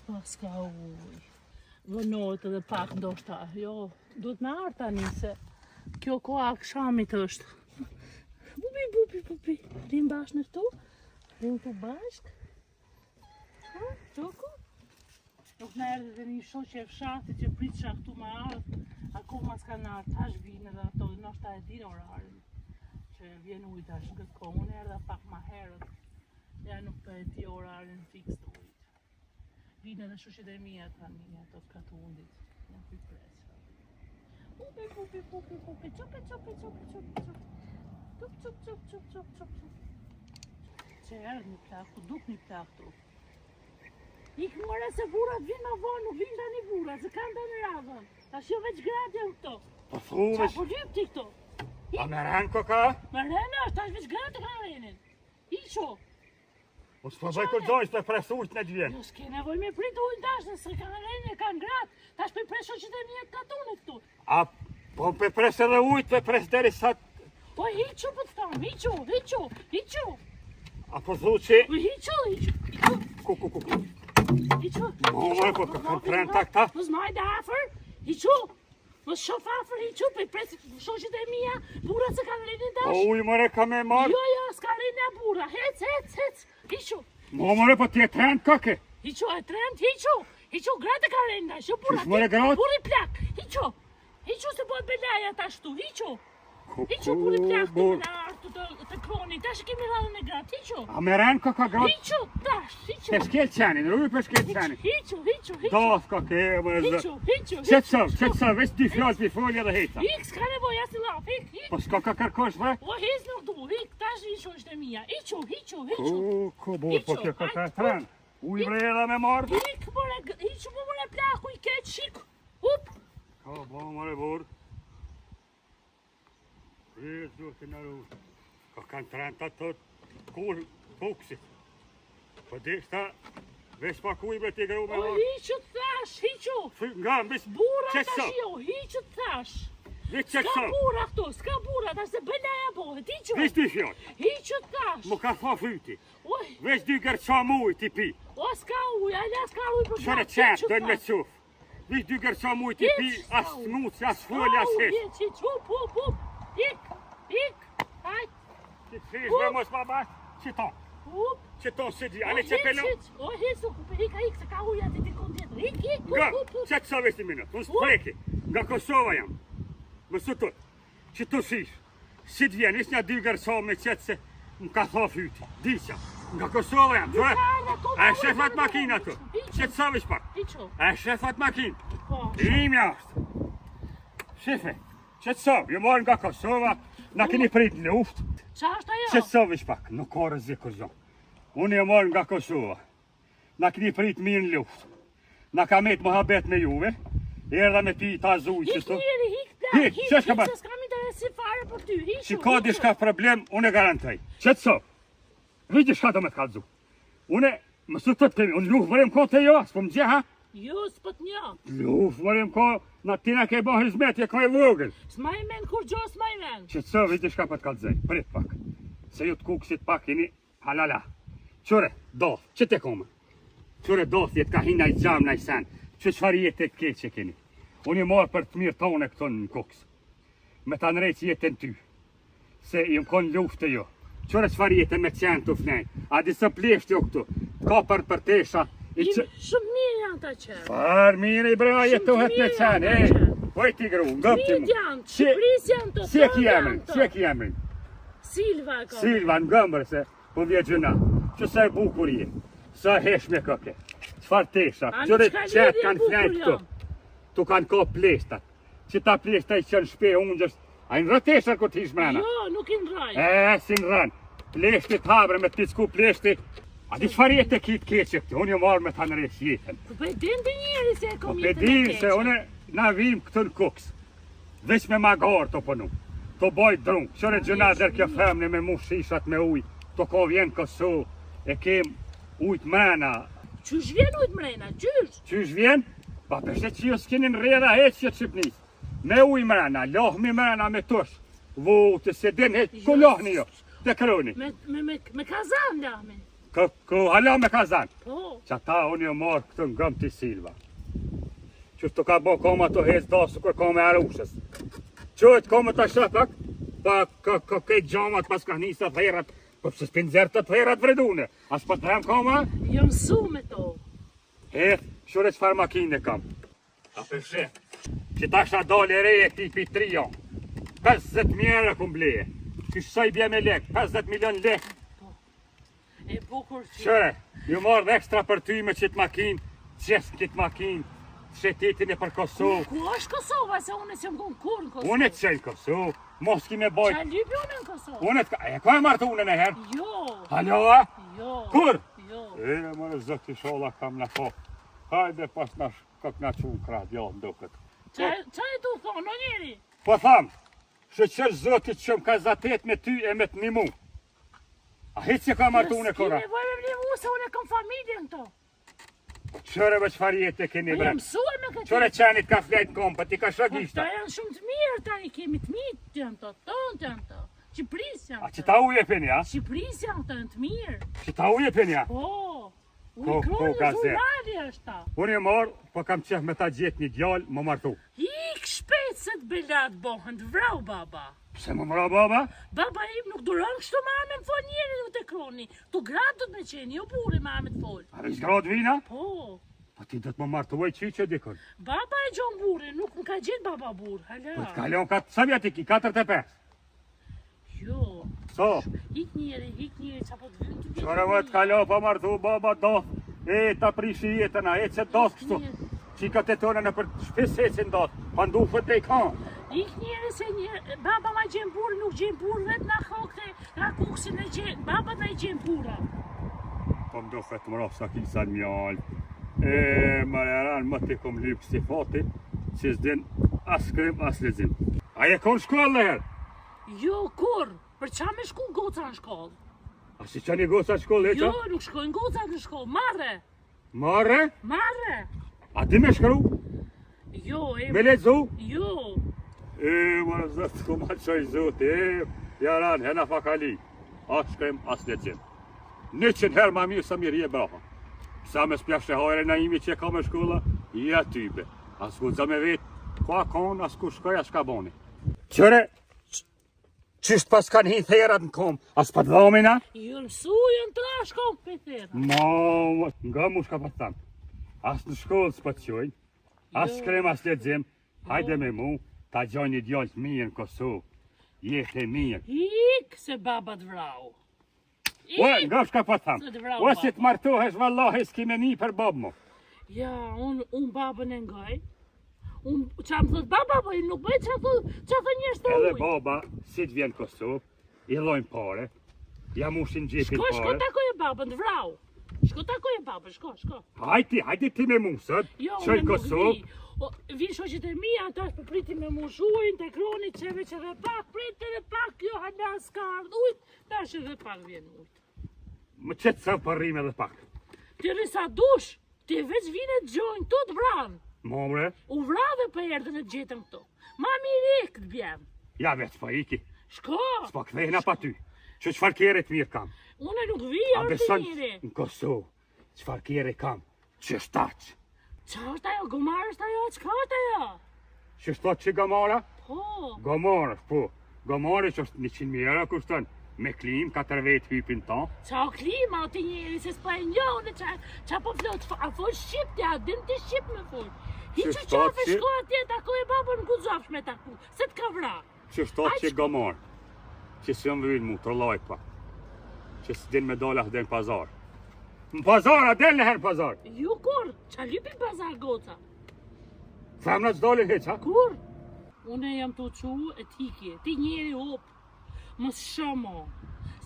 S'paska ujë. Vonohet edhe pak ndoshta. Jo, duhet me ardhë tani se kjo koha akshamit është. Bubi, bubi, bubi. Rrim bashkë në këtu? Rrim këtu bashkë? Ha, Çoku? Nuk na erdhi dhe një shoqe e fshatit që pritsha këtu me ardhë, akoma s'kanë ardhë, tash vinë edhe ato, ndoshta e dinë orarin, që vjen ujë tash në këtë kohë, unë erdha pak ma herët, ja nuk po e di orarin fiks të ujit. Vinë edhe shoqet e mia tani, ato të katundit, ja ku i pres. Pupi, pupi, pupi, pupi, çupi, çupi, çupi, çupi, çupi. Çup, çup, çup, çup, çup, çup, çup. Që erdh një plak, ku duk një plak tu. Ik more se burrat vinë ma vonë, nuk vinë tani burrat, se kanë tani radhën. Tash jo veç gratë janë këto. Po thu Qa po lyp ti këto? A me ren koka? Me ren është, tash veç gratë kanë renin. Hiqu. Po s'po bëj kurgjo, s'po pres ujt në të vjen. Jo, s'ke nevojë me prit ujin tash, nëse kanë renin, kanë gratë. Tash po i pres shoqet e mia të katunit këtu. A po pe pres edhe ujt, pe pres deri sa Po hiqu po të tham, hiqu, hiqu, hiqu. A po thu që Po hiqu, hiqu, hiqu. ku ku ku ku. Hiqu. Mo, mo, po, po, pren tak ta. Mos më hajde afër, hiqu. Mos shof afër, hiqu, po i pres shoqet e mia, burrat se kanë renin tash. Po ujë more ka me marr. Jo, jo, s'ka renin burra. Hec, hec, hec. Hiqu. Mo more po ti e trend koke. Hiqu, e trend, hiqu. Hiqu, gratë kanë renin tash, jo burra. Qysh more gratë? Burri plak, hiqu. Hiqu se bëhet belaja tash tu, hiqu. Ku Hiqu burri plak të me ardhë të, të kroni, tash e kemi radhën e gratë, hiqu. A me ren koka gratë? Hiqu, tash, hiqu. Pe shkel qenin, ruj pe shkel qenin. Hiqu, hiqu, hiqu. Doth koke, më zë. Hiqu, hiqu, Qe të së, qe të së, veç dy fjalë pi folje dhe heca. Ik, s'ka nevojë, as i llaf, ik, ik. Po s'ka ka kërkosh dhe? O, hiq nuk du, ik, tash i shoqet e mia. Hiqu, hiqu, hiqu. Ku, ku, burr, po kjo ka ka tren. Ujë bre edhe me marrë. Ik, more, hiqu, po more plaku i keq, ik. Hup. Ka, bo, more burr. E, zotë në rrugë. Ka kanë trend ato kur Kuksit. Po di shta, veç pak ujë bre ti gru me O, marrë. hiqu të thash, hiqu. Fy, Nga, veç, Burra qe tash sa, jo, hiqu të thash. veç qe S'ka sa, burra këtu, s'ka burra, tash se belaja bohet, hiqu. veç dy fjalë. Hiqu të thash. Më ka tha fyti, Oj, veç dy gërça ujë ti pi. o, s'ka ujë, ala s'ka ujë për Qëre gratë, qetë, hiqu dojnë me thash. quf. Veç dy gërça ujë ti pi, Hiq, as s'ka smuc, as folje, as hiq. Hiq, hiq, hup, hup, hup. Ik, ik, hajt, Ti të fish, mos ma bash, qito, hup. qito si di, O, ale që hiq, pelo. hiq, o, hiq, nuk, ik, ik, se ka ujë aty dikun tjetër. Ik, ik, Nga, hup, hup, hup. që të sa veç një minut, unë s'të preki, nga Kosova jam, më së të, që të shish, si të vjen, ish një dy gërça me qëtë se më ka tha fyti, di qa, nga Kosova jam, qëre, a e shef atë makinë atë, që të sa veç pak, Hiqu, a e shef atë makinë, po. imja është, shife, që të sa, ju marrë nga Kosova, na keni prit në luftë, Qa është ajo? që të sa veç pak, nuk ka rrezik kurgjo, unë e marrë nga Kosova, Na keni prit mirë në luftë. Na ka met muhabet me juve. Erdha me pi ta zuj Hik që të. njeri, hik plak, Hik, hik, që s'ka hik, bërë? se s'kam interesi fare për ty, hiqu, Si ka hiqu. diçka problem, unë e garantoj. Që të sot? Vi diçka do me të kallzu. Unë më së të të kemi, unë luftë vërem ko të jo, s'po më gje ha? Jo, s'po të njoh. Luftë vërem ko, na ti na ke bo hizmet, je ko e vogël. S'maj men kurgjo, s'maj men. Që të sot, vi diçka po të kallzoj. Prit pak. Se ju të kuksit pak jeni Halala. Qyre, doth, që të koma? Qyre, doth, jetë ka hi naj gjam, naj sen. Që çfarë jetë e keqe keni? Unë i marrë për të mirë tonë këto në Kuks. Me ta nreq jetën ty. Se jëm konë luftë jo. Qyre çfarë jetë me qenë të flejnë. A di së plesht jo këtu. Ka për për tesha. I që... Shumë mirë janë ta qenë. Farë mirë i bre, jetohet me mirë qenë, janë e. ta qenë. Po i ti gru, ngëp ti Mirë mu. janë, Si- Shqipëris janë të, Si e ki tëndë emrin, janë të. si e ki emrin? Silva e ka. Silva në gëmbër se po vje gjëna. Që sa e bukur je. Sa heshme këke. Çfarë tesha. Ani Qyre çka qetë lidhje kanë bukur flejt këtu. jam. Tu kanë ka pleshtat. Që ta pleshta i qënë shpe ungjës. A i ndrron teshat kur të hish mrena? Jo, nuk i ndroj. E, si ndrron. Pleshti të habre me të pisku pleshti. A di çfarë jetë e ki të keqe këtu? Unë jam marrë me ta nreq jetën. Po po e din ti njeri se e Po kom pe jetën e din keqe. se unë na vim këtu në Kuks. Veç me magar të punu. Të boj drun. Qyre gjëna der kjo femne me mu shishat me ujë. Të ko vjen Kosovë. E kem ujtë mrena. Qysh vjen ujtë mrena, qysh? Qysh vjen? Pa peshe që ju s'keni në rrjedha heq që të Shqipnis. Me ujë mrena, lahmi mrena me tush. Vu të se din heq, ku lahni jo? Të kroni. Me, me, me, me kazan lahmi. Kë, kë, hala me kazan. Po. Që ata unë jo marrë këtë ngëm të Silva. Që të ka bo koma të hec do, së koma e arushës. Qëtë koma të shë pak, pa kë, kë, kë, gjamat pas ka nisa therrat, po pse s'pin nxjerr të therrat vredune. A s'po të them koma? Jam mësu me to. E, shure çfarë makine kam. A pe sheh. Që ta shta dole e re e tipi 3 jo. 50.000 euro kum bleje. Kysh sa i bje me lek, 50 milion lek. E bukur që. Qëre, ju marrë dhe ekstra për ty me qitë makinë, qes në kitë makinë, shetitin e për Kosovë. Ku është Kosova, se unë s'jam konë kurrë në Kosovë. Unë e të qej në Kosovë, mos ki me bojt. Qa lypi unë në Kosovë? Unë e të ka, e ka e martu unë në herë? Jo. Alo, a? Jo. Kur? Jo. E, more zot ishalla kam në po. Hajde pas na kok na çun krah djall më duket. Qa, qa e tu thonë, o njeri? Po tham, shyqyr zotit që më ka zatet me ty e me të nimu. A hiç që ka martu unë e kora? S'ki nevojë me m'nimu se unë e kam familjen këto. Qëre me çfarë jetë e keni Po bre? jam mësuar me këtë. Qëre qenit ka flejt në kom, po ti ka Po shagishta. këta janë shumë të mirë, ta i kemi të mirë, janë të tonë, janë të. Qipris janë A që ta uje peni, a? Qipris janë të, janë të mirë. Që ta uje peni, a? Po. Ko- Unë ko kroni gazet. zhurnali është ta. Unë e marrë, po kam qef me ta gjetë një djalë, më martu. Ik shpejt se të belat bohen, të vrau baba. Pse më mra baba? Baba im nuk duron kështu ma me më fol njeri u të kroni. Tu gratë do të me qeni, jo burri ma me të fol. A veç gratë vina? Po. Po ti do të më martuaj qyqe dikon. Baba e gjon burrin, nuk më ka gjetë baba burr, hala. Po të kalon ka, sa vjet i ki, 45. Jo. So, Ik njeri, ik njeri, qa po të vynë të qëre më të kalon pa martu baba do, e ta prishi jetën, a e që do kështu. Qikat e tona në për shpis e që ndodh, pa ndufët e i kanë. Ik njeri se një, baba ma gjen burrin, nuk gjen burr vetë na kokte, nga kuksin e gjen, baba na i gjen burra. Po më duhet më rafë sa kisa në mjallë. E, më reran, më të kom lypë si fati, që s'din as shkrim, as lexim. A je konë shkollë në herë? Jo, kur, për qa me shku goca në shkollë? A si që një goca në shkollë, e Jo, që? nuk shkojnë gocat në shkollë, marre, Marre? marre. A di me shkru? Jo, e, Me lexu? jo, E, më zot, ku ma qoj zoti, e, jaran, hena fakali. As shkrim, as lexim. 100 herë ma mirë sa mirë je braha. Psa me s'pjashtë e hajre na imi që e ka me shkolla, ja tybe. As ku me vetë, ku a konë, as ku shkoj, as ka boni. Qëre, qysht pas kanë hi therat në kom, as pa dhamin, a? jo mësu, janë trash kom për thera. Ma, nga mu shka pa të thamë. As në shkollë s'pa të qojnë, as Jo. shkrim, as lexim, hajde me mu, ta gjoj një djalë të mirë në Kosovë, jetë e mirë. Ik se baba të vrau. Ua, Ik! nga shka po tham. Se të vrau Ua, si baba. të martohesh, vallahi, s'ki me një për babë mo. Ja, unë un babën e ngaj. Unë, qa më thot baba, po nuk bëj qa thot, qa thot njerëz të Edhe ujt. baba, si të vjen në Kosovë, i lojnë pare, ja mushin gjepin Shko, shko pare. takoje babën, të vrau. Shko takoje babën, shko, shko. Hajti, hajti ti me mu, sot, Jo, qoj unë nuk Kosovë, vi. O, vi shoqet e mia, ata po priti me mushuin, te kroni, qeve që edhe pak, prit edhe pak, jo, hala s'ka ardh ujt, tash edhe pak vjen ujt. më qëtë së për rime edhe pak. Ti rri sa dush, ti veç vinë e dëgjojnë, tu të vranë. Mo bre, U vrave për erdhën e të gjetën këtu. Ma mirë ik të bjem. ja veç po iki, Shko, s'po kthehna pa ty. Që çfarë kere të mirë kam? unë nuk vi, A orë të beson njeri. në Kosovë, çfarë kere kam? Që shtaq? Qa është ajo, gomar është ajo, çka është ajo? Që shtat që gomara? Po, Gomara, po. Gomara që është 100.000 euro kushton. Me klim, katër vetë hypin ta. qa o klima o ti njeri, se s'pa e njohë, qa, qa po flot, a fol shqip ti, a din ti shqip me fol. Hiqu Që qafe, shtat që- shko atje, takoj e babën, ku zafsh me taku, se të ka vra. Që shtat Ai që shko- gomar. Që s'jam vynë mu, trollaj pak. Që s'din me dola s'din pazar. Në pazar, a del në herë pazar. Ju kur, qa lypin pazar goca? Femnat s'dolin hiq, ha? Kur? Unë jam të qu e t'iki, ti njeri hop, mos shëmo.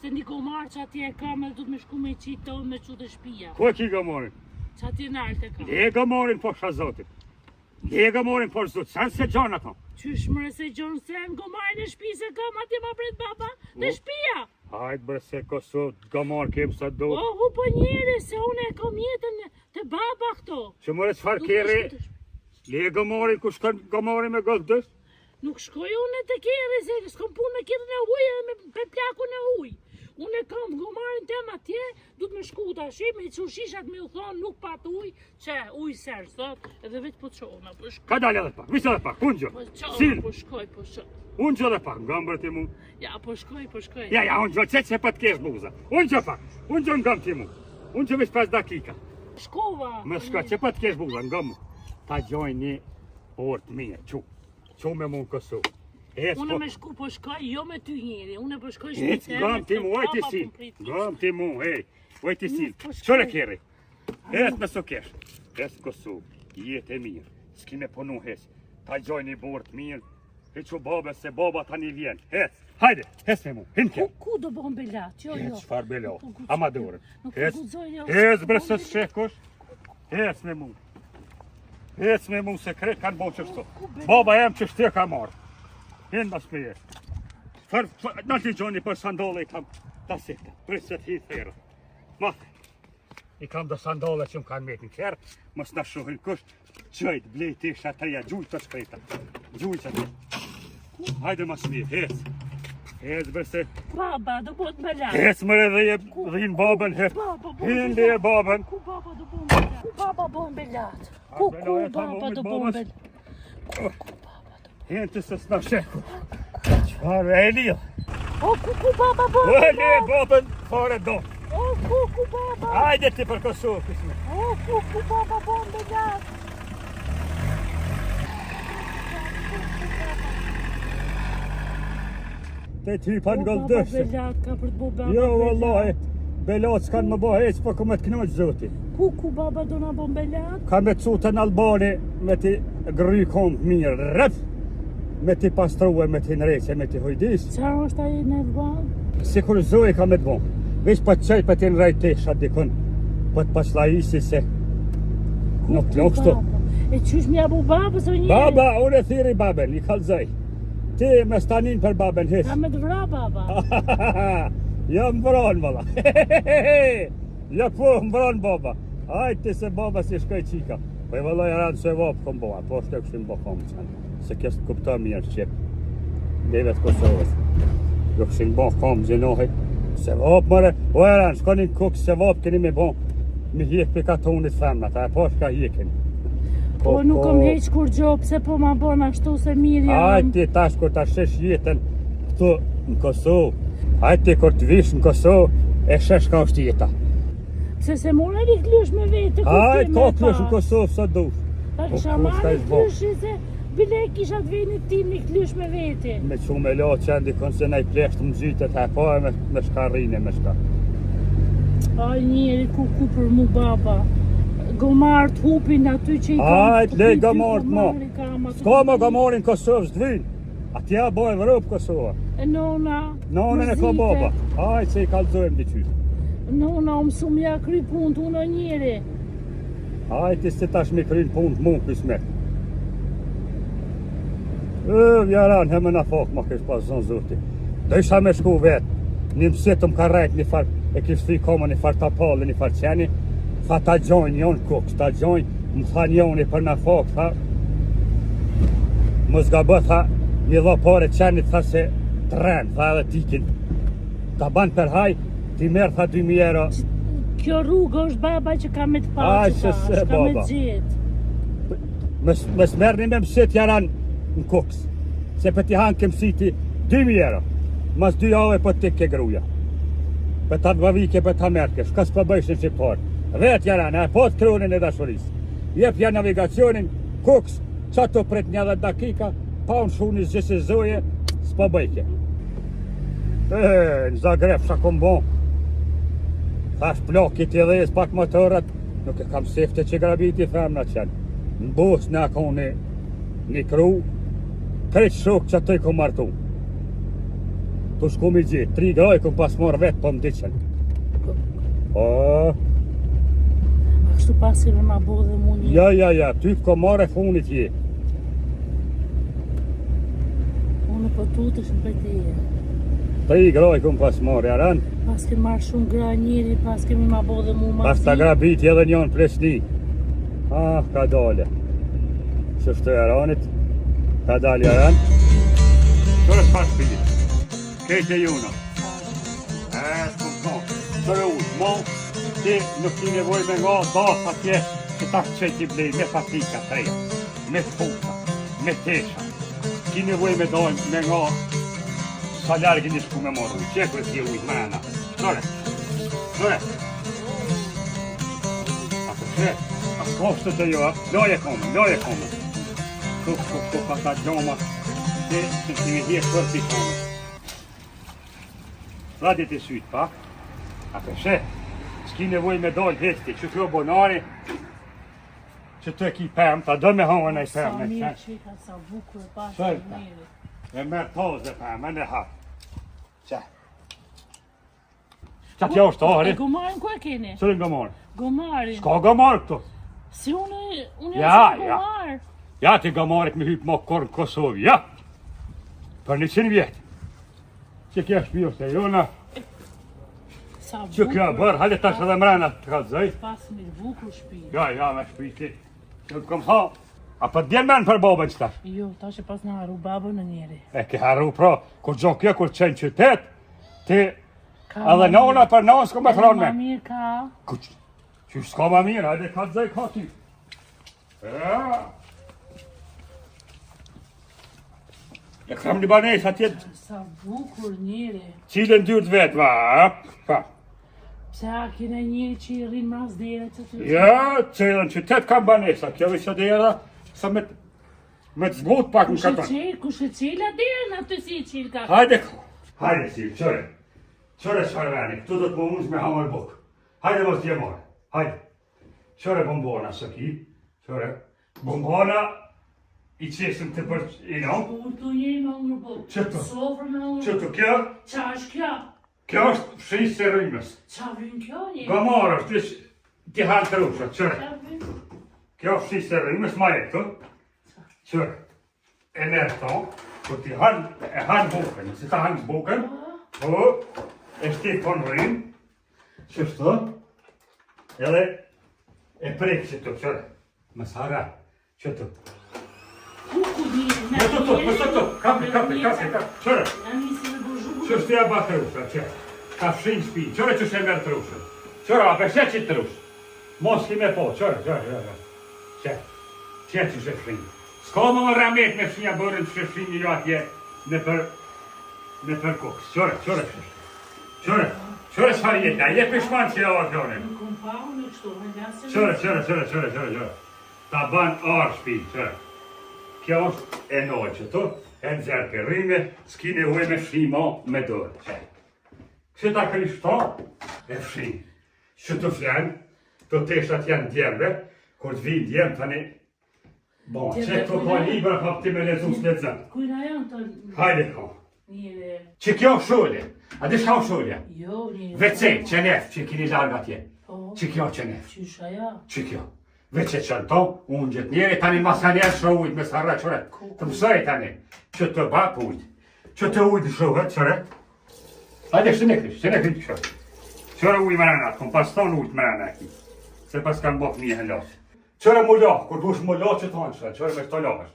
Se një gomar që atje e kam edhe du të me shku me i qitë të me qu të shpia. Ku e ki gomarin? Që atje nalt e kam. Le gomarin poshtë zotit. Le gomarin poshtë zotit, sen se gjon ato. Qysh mërë se gjonë se në gomarin e shpisë e kam, atje ma pret baba, dhe Po. shpia. Hajt bre se Kosovë, gomar kem sa do. O, hu po njeri, se unë e kam jetën të baba këto. Që more çfarë Nuk me kere, shku të shpi- le gomarin ku shkon gomari me golf dës? Nuk shkoj unë të kere, se s'kom punë me kerrin e huj edhe me, me plakun e huj. Unë e kam gomarin tem atje, du të me shku tash, me i çu shishat me u thonë nuk pat ujë, që ujë s'erdh sot, edhe vetë po çona, po shkoj. Ka dalë edhe pak, veç edhe pak, ungjo. Po çona, po shkoj, po shkoj. Ungjo edhe pak, nga mbër ti mu. Ja, po shkoj, po shkoj. Ja, ja, ungjo, që që po të kesh buza. Ungjo pak, ungjo nga më ti mu. Ungjo veç 5 dakika. Shkova. Më shko, që po të kesh buza, nga mu. Ta gjoj një orë të mirë, qu. Qu me mu në Kosovë. Ec, Unë po... me shku po shkoj, jo me ty njeri, unë po shkoj shpi Ec, ngam ti mu, oj ti si, ngam ti mu, ej, oj ti si, po qëre keri, ec me së kesh, ec në Kosovë, jetë e mirë, s'ki me punu hec, ta gjoj një burrë të mirë, e që babe se baba tani vjen, ec, hajde, ec me mu, hin ke. Ku, ku do bon belat, jo, jo. Ec, çfarë belat, ama dorën, ec, ec, bre se s'shekush, ec me mu. Ec me mu se krejt kanë bo qështu. Baba jem qështu e ka marrë. Hin mas meje. Fër, fër, në të gjoni për sandale i kam ta sikta. Prit se të hi therë. Ma, i kam do sandale që më kanë metë në kerr, mos na shohin kush, qëjt, blej tesha të reja, gjujt të shkreta. Gjujt të Hajde mas meje, hec. Hec bre se. Baba, do bëhet belat. Hec më dhe je dhin babën, hec. Hin le babën. Ku baba do bëhet belat? Ku baba bën belat? Ku ku baba do bën belat? Ku ku baba do bën? Hin të se s'na sheku. Çfarë e lidh? O ku ku baba bën? O le babën, fare do. O ku ku baba? Hajde ti për Kosovë, kisme. O ku ku baba bën belat? Te ty pa në gëllë Belat ka për të bo baba Jo, vallahi, belat s'kanë më bo heq, po ku me të knaq zoti. Ku, ku baba do na bon belat? Ka me të të në Albani, me t'i gry komt mirë, rrëf, me t'i pastrue, me t'i nreqe, me t'i hujdis. Qa është ai në Alban? Sikur zoi ka me të bo. Veç po të çoj po t'i nrej teshat dikun, po të pashlajisi se nuk të kështu. E qysh m'ja bo babës o njeri? Baba, unë e thirri babën, i kallzoj. Ti me stanin për babën, hiç. Ka me të vra baba. jo, më vron, valla. jo, po, më vron baba. Aj, ti se baba si shkoj qika. Po e valla e randë se vapë kom bo, po është e këshim bo kom qenë. Se kjo s'të kupton mirë shqip. Neve të Kosovës. Jo këshin bo kom gjenohit. Se vop mëre, o e ranë, shkoni në Kukës, se vop keni me bo. Me hjek për katunit femnat, a e po shka hjekin. Po, po nuk kom heq kurgjo, pse po ma bon ashtu se mirë jam. Aj ti tash kur ta shesh jetën këtu në Kosovë, aj ti kur të vish në Kosovë, e shesh ka është jeta. Pse s'e mora një këlysh me vete, ku ti me pa? Ka këlysh në Kosovë, sa dush. Ta po, kisha marrë një këlysh se bile kisha të venit tim një këlysh me vete. Me që me lo që ndi konë se nej plesht më gjytet, e po e me, me shka rrine, me shka. Aj njeri, ku ku për mu baba. Gomarët hupin aty që i kam. Ajt, le gomarët mo. S'ka mo gomarin Kosovë, s'dvin. Atje a bo Evropë Kosova. E nona. Nonën e ka baba. Aj, se i kallzojmë diqysh. Nona, unë mësu m'ja kry punë të unë o njeri. Aj, ti si tash mi kryn punë të mu, kismet. E, jaran, he më në fok, ma kish pas zonë zoti. Do isha me shku vetë. Një mësit më ka rejt një farë, e kish thy komën një farë tapalli, një farë qeni. Tha ta gjojnë, jonë kukës, ta gjojnë, Më tha njoni për në fok, tha, mos gabo, tha, një dho pare qenit, tha se tren, tha edhe tikin. Ta ban për haj, ti merr, tha 2000 euro. Kjo rrugë është baba që ka me të pa, që ta, se, ka me të gjetë. Mos merrni me mësit jaran në Kukës, se për t'i hanë këmsiti 2000 euro. Mas dy jave po të ke gruja. Për ta bëvike, për ta merke, shka s'po bëjshin që parë. Vetë jaran, e po të krunin e dashurisë. Jep ja navigacionin, Kukës, qa të pret një dhe dakika, pa unë shu një gjithë zoje, s'po bëjke. E, në Zagreb, sa kom bo. Thash plakit i dhez pak motorët, nuk e kam sefte që grabiti femna qenë. Në Bosnë a kone një kru, krejt shok që ato i kom martu. Tu shku mi gjetë, tri gra i kom pas marrë vetë, po më diqen. Po... A kështu pasi me ma bo dhe mu një? Ja, ja, ja, ty të kom marrë e funit je. Unë po tutesh në pëteje. Tri gra i kom pas marrë, jaran. Pas ke marrë shumë gra njeri, pas kemi ma bo dhe mu ma Pas ta grabiti edhe njën pleqni. Ah, ka dale. Që shtë jaranit, ka dale jaran. Qërë s'pa shpijë, kejtë e juna. Mo, ti nuk ki nevoj me nga dath atje, që ta që ti blej me patika të reja, me këpuca, me tesha. Ki nevoj me dojnë me nga sa larg një shku me marrë ujë. Qe ku e ki ujë mrena. Qëre, qëre. A të qe, a s'ka kështu të jo, a? Laje komën, laje komën. Kuk, kuk, kuk, ata gjoma, ti, që ti me hje kërë ti komën. Vadi ti sytë pak, a të sheh, s'ki nevoj me dalë hiç ti, që kjo bonari, që të ki pemë, ta do me hangër naj pemë, Sa mirë që i ka, sa bukur e pa, sa mirë. E merr taze pemë, e ha. Qe. Qa kjo është, E gomarin ku e keni? Cilin gomar? Gomarin. S'ka gomar këtu. Si unë, unë Ja, jam si ja. gomar. Ja ti gomarit me hypë ma kurrë në Kosovë, ja! Për 100 vjetë. Që kjo shpi është e jona, Sa që kjo e bërë, hajde tash edhe mrena të kallzoj. Pas mirë bukur shpi. Ja, ja, me shpi ti. Që të kom tha, a po t'vjen men për babën që tash? Jo, tash e pas në harru babën në njeri. E ke harru pra, kur gjo kjo, kur qenë qytet, ti Ka edhe ma nona mirë. për nënë s'ko me Edhe thonë Ma me. mirë ka. Kuq, që s'ka ma mirë, hajde kallzoj ka ty. Ja. E kam një banesë atje, Sa bukur njeri. cilën dyrt vetë, va, pa. Pse a kena njeri që i rrinë mras dere që të... Ja, cilën qytet kam banesa, kjo vishë dera, sa me, me të zbut pak në Kush e katon. qel, kush e qela derën aty si e qel ka? Hajde, hajde si, qëre, qëre qëre veni, këtu do të më mundsh me hangër bukë. Hajde mos dje marë, hajde. Qëre bombona së ki, qëre, bombona i qesëm të për, i no, Kur tu njeri me hangër bukë. Që të? Sofrë me hangër që bukë. të kjo, Qa është kjo? kjo është fshisë e rrymës. Qa vyn kjo njeri? Gomar është, ti, ti hanë të rusha, qëre. Qa vyn? Kjo fshisë e rrymës, ma e këtu, qëre. E merr këto, kur ti hanë, e hanë bukën, si ta hanë bukën, po, e shti këto në rrymë, qështu, edhe e prek që të qëre, më sara, që të. Ku ku njeri? Më të të, më të të, kapi, kapi, kapi, kapi, qëre, Na nisi me bërë zhugur. që shti e ba të rusha, që, ka fshin shpi, qëre që she merr të rushën, qëre, a peshe që të rush, mos ki me po, qëre, qëre, qëre, qe, qe që she fshin. S'ka më më ramet me fshinja bërën që she fshin një jo atje në për, në për kokës, qëre, qëre, qëre, qëre, qëre çfarë jete, a je pishman që ja o kjonin. Nuk kom pa unë kështu, hala se... Qëre, qëre, qëre, qëre, qëre, qëre. Ta ban arë shpi, qëre. Kjo është e nojë që tu, e nxjerr për rryme, s'ki nevojë me fshi mo me dorë. Qe. Që ta krysh këto, e fshin. Që të flen, të teshat janë djemve, kur të vinë djem tani, bo, që Djemve këto ka kujna- libra, pa ti me lezu s'lexon. Kujna janë të Hajde ko. njeri? Që kjo është shulje, a di shka është shulje? Jo, njeri. Vece, qenef, që kini larg atje. Po, Që kjo qenef. qysh aja? Që kjo? Veç e qënë to, unë gjithë njeri, tani mas janë shë ujtë me sarra qëre. Të mësoj tani, që të bap ujtë, që të ujtë shuhet, qëre. Hajde, shëne krysh, shëne krysh, qëre. Qëre ujë mrena, kom pas thonë ujtë mrena e ki. Se pas kam bo fëmijë hëllas. Qëre mu la, kur dush mu la që thonë qëre, qëre me këto lahesh.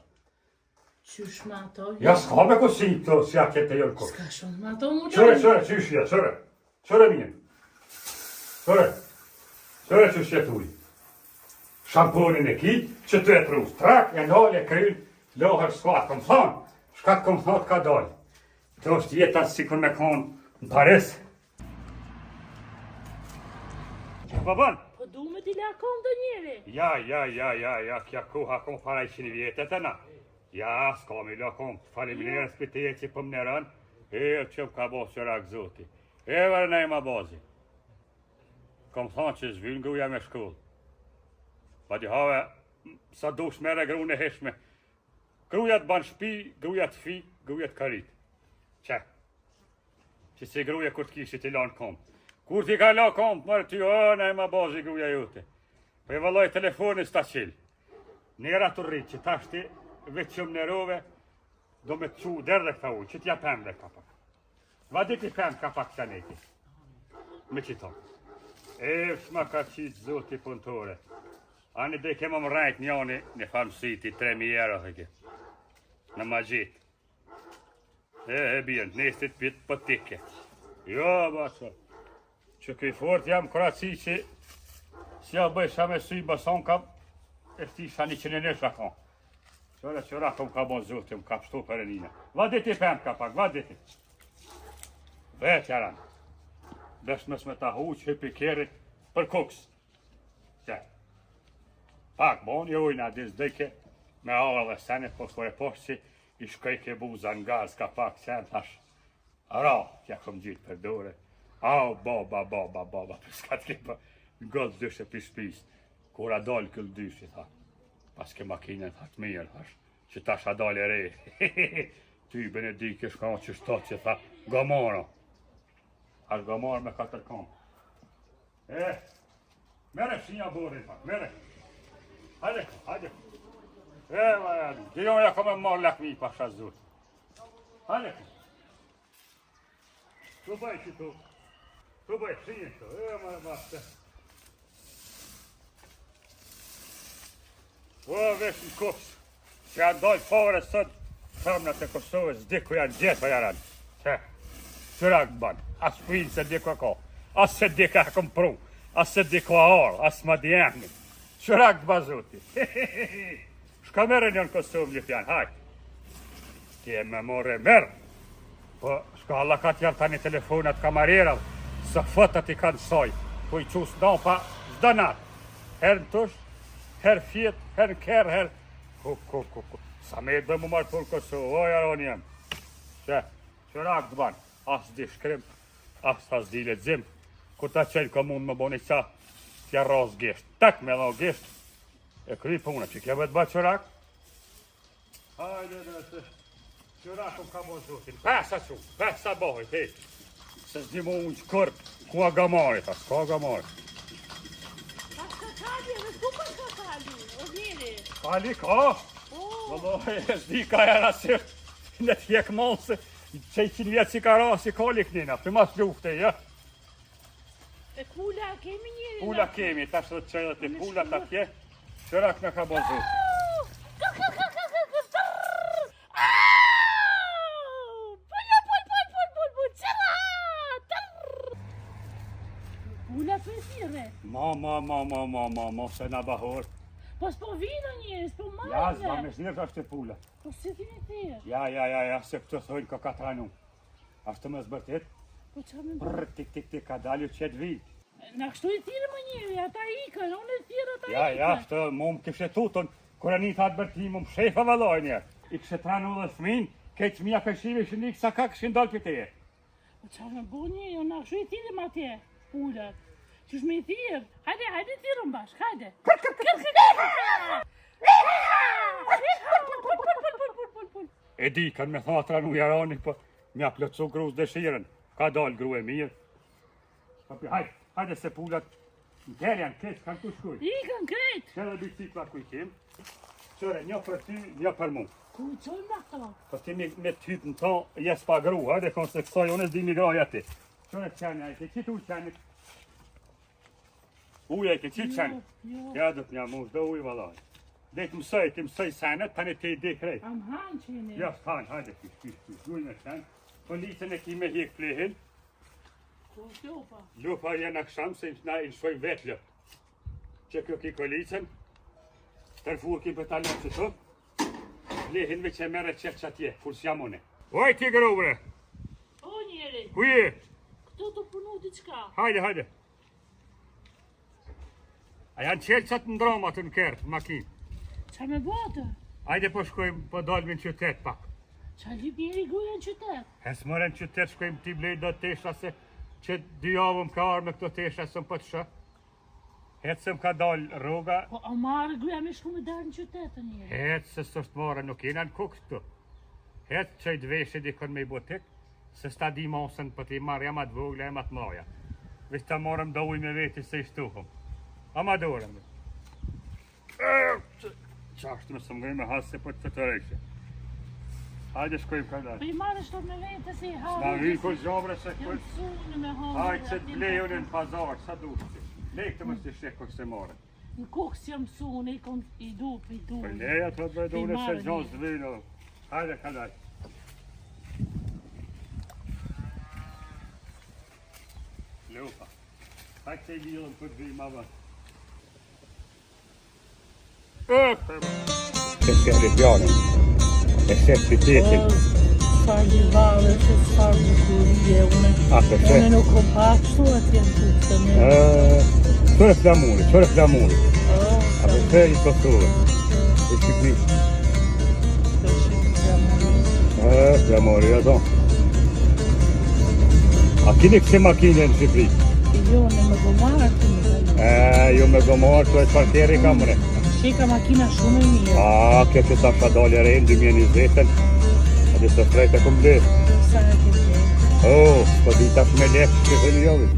Qysh me ato? Ja s'ka me kusi të, si atje të jërë kur. S'ka shumë me ato mu Qëre, qëre, qysh ja, qëre. Qëre mirë. Qëre. Qëre qysh jetë ujë. Shamponin e ki, që të e prus. Trak, e nalë, e kryn, lohër, s'ka, atë kom thonë. Shka të kom thonë, ka dalë. Të është jeta si kur me konë në Paris. Që po bën? Po du me t'i la kom të njeri. Ja, ja, ja, ja, ja, kja koha kom para 100 vjetë të na. Ja, s'ka mi la kom. Faleminderit për teje që po më nërën. E, që më ka bo qërak zoti. E, vërë në ima bazi. Kom thonë që s'vyn gruja me shkollë. Pa di have, sa dush mere grunë e heshme. Gruja të ban shpi, gruja të fi, gruja të karit. Qe? Që si gruja kur të kishit i lanë kom. Kur t'i ka la kom, mërë ty, o, në ima bazi gruja jote. Po e vëlloj telefonin s'ta qil. Nera të rrit, që tash ti veç që më nërove, do me të qu derdhe këta ujë, që t'ja pemve ka pak. Vadi ti pem ka pak të neti. Me qito. E, s'ma ka qitë zoti punëtore. Ani dhe kemë më rajt njoni në Farm City, 3.000 euro, theke. Në magjit. E, e bien, nestit pit po tike. Jo, baso. Që këj fort jam Kroaci që si ja bëjsha me sy bason kam e ftisha një që në nësha ka. Qëra qëra kom ka bon zoti, më ka pshtu për e nina. Vaditi pem ka pak, vaditi. Vetë jaran. Vesh mos me ta huq, hypi kerrit për Kukës. Qe. Pak bon, jo ujna dis dëjke, me arë dhe sene, po kur e poshtë që i shkojke buza në gaz, ka pak sen, thash, ra, t'ja kom gjitë për dore. Au, baba, baba, baba, për s'ka të kepa, në godë dyshe për shpis. Kur a dalë këllë dyshi, tha, pas ke makinën, tha, të mirë, thash, që tash a dalë e re. Ty, Benedike, shka që shtot që tha, gomoro. Ashtë gomoro me katër kom. E, mere fshinja borin pak, mere. Hajde, hajde. E, vaja, gjo ja kom e marrë lakmi pasha Zot. Hajde. Tu bëj që tu. Tu bëj, fshinje këto. E, më e baste. O, vesh në Kukës. Se janë dalë fare sot, femnat e Kosovës, s'di ku janë gjetë, o jaran. Që, qërak ban, as shpinë s'e di ku ka, as s'e di ka kom pru, as s'e di ku a arë, as ma di emnin. Qërak të ba Zoti. Shka merë një në Kosovë një fjanë, hajt. Ti e me more merë. Po, shka Allah ka t'janë tani telefonat kamarierave, së fotat i kanë saj, po i qusë në pa, çdo natë. Herë në tush, herë fjet, herë në kerr, herë... Ku, ku, ku, ku. Sa me e dhe mu marrë për Kosovë, o jaroni jem. Që, qërak të banë, as di shkrim, as as di lexim. Kur ta qenë komunë më boni qa, t'ja rrasë gisht. Tak me dho gisht, e kry puna, që kjo vetë ba qërak, Hajde, dhe se qërak më ka bo Zotin. Pesa që, pesa bohej, te. Se s'di mu unë që kërë, ku a gamari, ta, s'ka gamari. Pa s'ka kali, edhe s'ku pa s'ka kali, o njeri. Kali ka? Vëllai, s'di ka e rasisht, në t'jek malë se, që i qinë vjetë si ka ra, si kali kënina, për mas lufte, ja. E pula kemi njeri? Pula kemi, tash do të çoj edhe te pula atje. Qërak na ka bo Zoti. Pula për thirre. Ma, ma, ma, ma, ma, ma, ma, se na bahor. Po s'po vinë njerëz, po marrë. Ja, s'ba me thirrë është e pula. Po si kemi thirrë? Ja, ja, ja, ja, se këto thojnë ka katranu. Ashtu më zbërtit? Po qa me Brr, tik, tik, tik, ka dalju që të vi. Na kështu i thirrë më njeri, ata ikën, unë e thirrë, ata Ja, ikën. ja, ashtu, mu më kishe tutën, kur e një thatë bërti, mu më shefa vëlloj njerë. I kishe tranu dhe fëmin, këtë fëmija këshive ishin ikë, sa ka kishin dalë për teje. Po qa me bo njeri, unë na kështu i thirrëm atje, pulat. Qysh me i thirrë? Hajde, hajde thirrëm bashkë, hajde. Kër, kër, kër, kër, kër, kër. E di, kanë me tha tranu jarani, po mja plotësu grus dëshirën. Ka dalë gru e mirë. Po pi, hajde, hajde se pulat në terë janë keq, kanë ku shkuj. Ikën krejt. Qe dhe biciklat ku i kem. Qëre, një për ty, një për mu. Ku i qojmë na këto? Po ti me, me t'hyp në to, jes pa gru, hajde, kon se kësaj, unë s'di mi graja ti. Qëre qenë, ai, ke qitë ujë qenit? Ujë, ke qitë qenit? Jo, Ja, do të një mush, do ujë vallaj. Dhe të mësoj, të mësoj senet, tani ti i di krejt. A më hanë qeni? Ja, s'hanë, hajde, kish, kish, kish, ujë me qenë. Policën e ki me hjek plehin. Ku është lopa? Lopa jenë aksham se na i lëshojmë vetë lopët. Që kjo ki kolicën, tërfur ki për ta lopë që të, plehin veç e merre qef që atje, kur s'jam une. Oj ti gru bre, O njeri, ku je? këto të punu diçka. Hajde, hajde. A janë çelësat në dromë aty në kerr, në makinë. Qa me bo atë? Hajde po shkojmë, po dalim në qytet pak. Qa lyp njeri gruja në qytet? Hes more në qytet shkojmë t'i blej do tesha se që dy javë më ka ardhë me këto tesha se më po të shoh. Hec se më ka dalë rroga, Po a marrë gruja me shku me dalë në qytet të njeri? hec se s'është marrë, nuk jena në Kukës këtu. Hec që i të veshë dikon me i butik, Se s'ta di masën po t'i marr ja ma të vogla e ma të mëdha. Veç ta marrëm do ujë me veti se i shtuhëm. A ma dorën. Qa është më së më me hasë se po të të rejshë. Hajde shkojmë ka dalë. Po i marrë shto me vete se i ha. S'ma vi ko gjobre se Jam kërë. mësu me hangër. Hajde që të blej unë në pazar, sa duhet ti. Lej këtë mos të sheh kur se marrë. Në Kukës jam mësu, unë i kom i du, i du. Po leja të të bëjë unë se marrë gjonë një. s'vino. Hajde ka dalë. Lupa. Hajtë se i lidhëm për të vima vë. E sheh Lipjanin, e sheh qytetin. Çfarë livadhe, se çfarë bukurie, unë, A, pe sheh? unë nuk kom pa kështu atje në Kukës, se ne. Qyre flamuri, qyre flamuri. Oh, A pe sheh i Kosovës, i Shqipërisë. të shih flamuri. E, flamuri, e thonë. A kini kësi makine në Shqipëri? Jo, ne me gomarë kemi kalu. E, jo me gomarë, të e çfarë kerri kam, bre. Shika makina shumë e mirë. A, kjo që ta ka dalë e re në 2020-ën, a dhe së frejtë e kom blerë. Sa e ke blerë? Oh, po di tash me lekë që të një jovit.